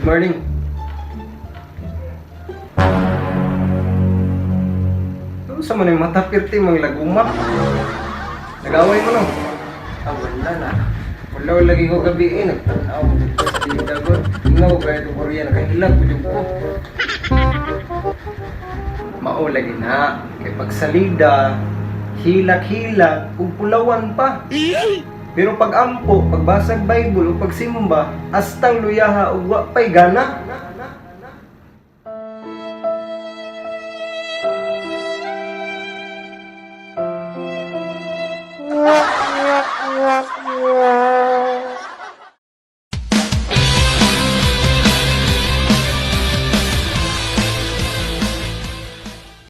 Good morning. Ano sa man yung mata pirti mang laguma? Nag-away mo no? Ah, wala na. Wala wala lagi ko gabi eh. Nagtanaw mo dito sa tindagon. Ingaw ko kaya itong Korea. Nakahilag ko dyan ko. Mao lagi na. Kay pagsalida, hilak-hilak, ug pulawan pa. Pero pag ampo, pagbasag Bible ug pagsimba, astang luyaha ug wa pay gana.